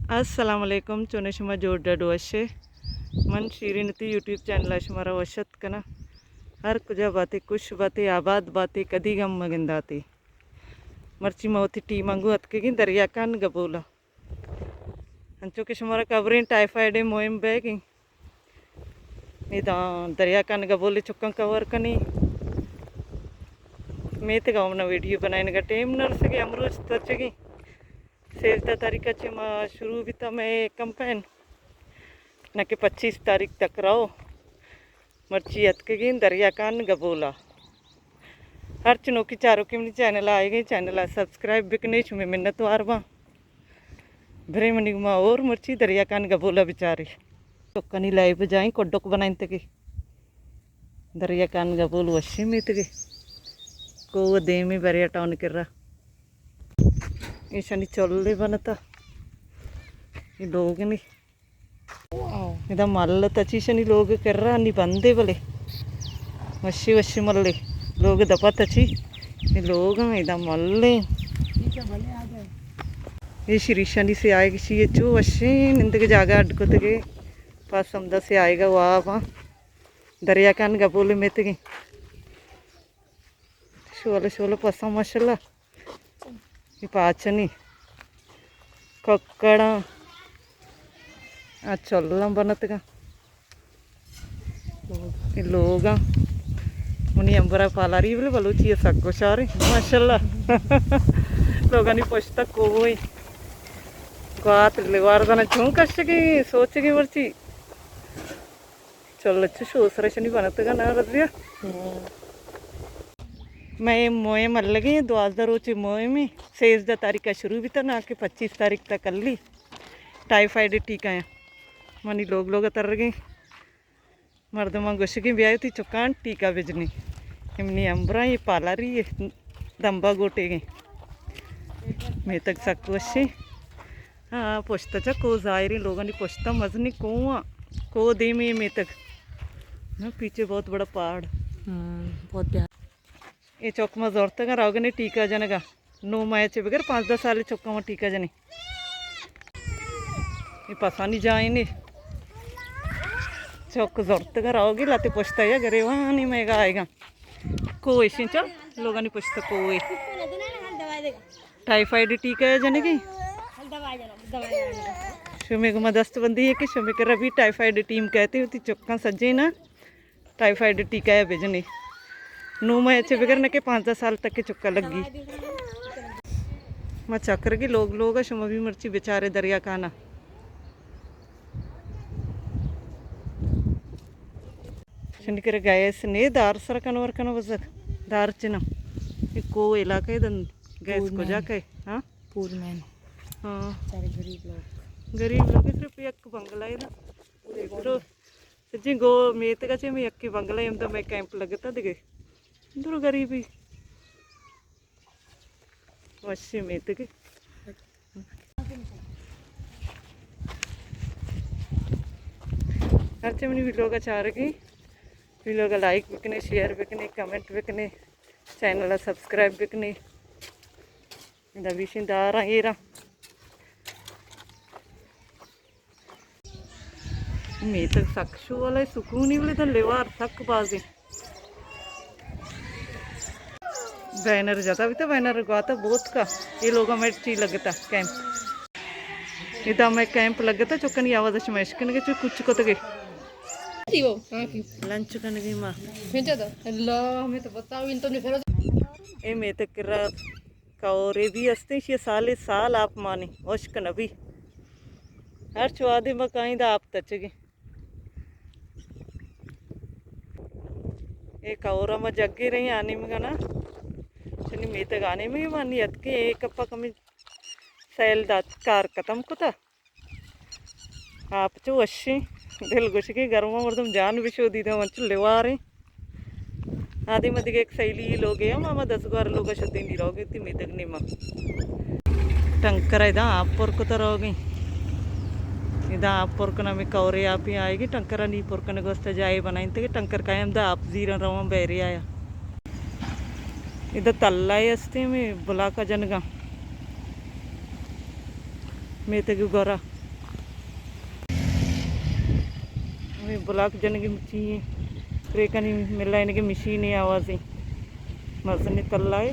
السلام علیکم، چونے شما؟ جوڑ ڈڈ وشے؟ من شیرین تی یوٹیوب چینل ءَ شمارا وش اتک کناں۔ ہر کجا باتے، خوش باتے، آباد باتے، کدی غم مگنداتے۔ مرچی ما وتی ٹیم انگو اتکگیں دریا کان گبولا۔ انچو کہ شمارا خبریں ٹائیفائیڈ مہم بیگیں۔ ادا دریا کان گبول چکاں کور کنی۔ میتگا ہم نہ ویڈیو بنائینگا ٹیم نرسگے، امروز تچگیں۔ سیزدہ تاریخ ءَ چہ ما شروع بیتا مئے کمپین، نہ کہ پچیس تاریخ تک رہو۔ مرچی اتکگیں دریا کان گبولا۔ ہرچ نوکی چاروکی منی چینل ءَ آئیگیں، چینل ءَ سبسکرائب بکنے، شمے منت وار باں۔ برے منی گما اور مرچی دریا کان گبولا بچارے۔ چکانی لائیو جائیں کڈک بنائینتگے۔ دریا کان گبول وشی میتگے۔ کو دیمی بریا ٹاؤن کرا۔ ایشانی چلے بنتا۔ یہ لوگ نی۔ ادا مل تچی شنی لوگ کرا نی بندے بلے۔ وشی وشی ملے۔ لوگ دپا تچی۔ یہ لوگ ہیں، ادا ملے۔ یہ شریشانی سے آئے گی، یہ چو وشی نندگے جاگہ اڈ کتگے۔ پاس ہمدا سے آئے گا واباں۔ دریا کان گبول میتگیں۔ شولہ شولہ پساں ماشاءاللہ۔ یہ پاچنی ککڑاں۔ آ چلاں بنتگاں۔ یہ لوگاں۔ منی امبرا پالاری بلے بلوچی سک گوشارے۔ ماشاءاللہ۔ لوگانی پشتا کوئی۔ گوات لیوار دانا چون کشگی، سوچگی مرچی۔ چل اچھا شو سرشنی بنتگا نا رضیہ۔ ہاں۔ مئے مہم الگیں، دوازدہ روچے مہمیں، سیزدہ تاریخ ءَ شروع بیتا نا کہ پچیس تاریخ تک کلی۔ ٹائیفائیڈ ٹیکہ ہیں۔ منی لوگ لوگ ترگیں۔ مردماں گوشگیں بیائے تی چکان ٹیکہ بجنی۔ امنی امبرا یہ پالاری یہ دمبا گوٹے گیں۔ میتگ سک وشیں۔ ہاں، پشت چا کو ظاہریں لوگانی پشت مزنی کو، کو دیمی میتگ۔ نا، پیچھے بہت بڑا پہاڑ۔ ہاں، بہت پیارا۔ اے چک ما زورتگاں روگنے ٹیکہ جنگا۔ نو ماہ چے بگر پانزدہ سال چکاں ما ٹیکہ جنی۔ اے پسانی جائیں نے۔ چک زورتگاں روگی لاتے پشتا یا گریوانی میگا آئیگا۔ کوئی شین چل، لوگانی پشت کوئی۔ ٹائیفائیڈ ٹیکہ ہے جنگی۔ شمی گما دست بندی ہے کہ شمی کرا بھی ٹائیفائیڈ ٹیم کہتے ہوتی چکاں سجے نا۔ ٹائیفائیڈ ٹیکہ ءَ بجنے۔ نو ماہ چہ بگر نہ کہ پانزدہ سال تک کہ چکا لگی۔ ما چکرگی لوگ لوگ ءَ شما بھی مرچی بچارے دریا کانا۔ شنی کرے گیس نے دار سر کنور کنو بزگ۔ دار چنا۔ یہ کو علاقہ ہے دن گیس پور کجا مین۔ کئے؟ ہاں؟ پور مین۔ ہاں۔ سارے غریب لوگ۔ غریب لوگ صرف یک بنگلہ ہے نا۔ سجیں گو میتگ ءَ چہ مئے یکے بنگلہ ءَ ہمدا مئے کیمپ لگتا دگہ۔ درو غریبی۔ وشی میتگ۔ ہرچی منی ویلوگ ءَ چارگی، ویلوگ ءَ لائک بکنے، شیئر بکنے، کمنٹ بکنے، چینل ءَ سبسکرائب بکنے۔ ادا بیشیں داراں ایراں۔ میتگ سک شو والے سکونی بلے دن لیوار سک بازیں۔ بینر جتا بیتا، بینر گواتا بوت کا۔ یہ لوگا مرچی لگتا کیمپ۔ ادا میں کیمپ لگتا، چکانی آواز شما اشکنگے چو کچ کتگے۔ لنچ کنگے ما۔ اللہ، ہمیں تو بتاؤ، ان تو نہیں پھر۔ اے میتگ کرا کورے بھی استیں، شی سالے سال آپ مانی، ہشک نبی۔ ہر چو آدے ما کائیں دا آپ تچگی۔ اے کورا ما جگے رہی آنی مگنا۔ چنی میتگ آنی مگی مانی اتکے اے کپا کمی سیل دات کار ختم کتا۔ آپ چو وشیں، دل گوشگیں گرما مردم جان بشودی دم انچو لیواریں۔ آدے ما دگہ یک سیلی لوگے ہم، ہما دزگوار لوگا شدیں نی روگے تی میتگ نیما۔ ٹنکر ادا آپ پر کتا روگیں۔ ادا آپ پر کنا میں کورے آپی آئے گی، ٹنکر نی پر کنے گوستا جائے بنائیں تے کہ ٹنکر کائیں ہم دا آپ زیرن روان بیرے آیا۔ ادا تلہ استیں میں بلاکا جنگا۔ میتگ گورا۔ ہمے بلاک جنگی مچی، کریکنی ملائنگی مشینی آوازی۔ مزنی تلائے۔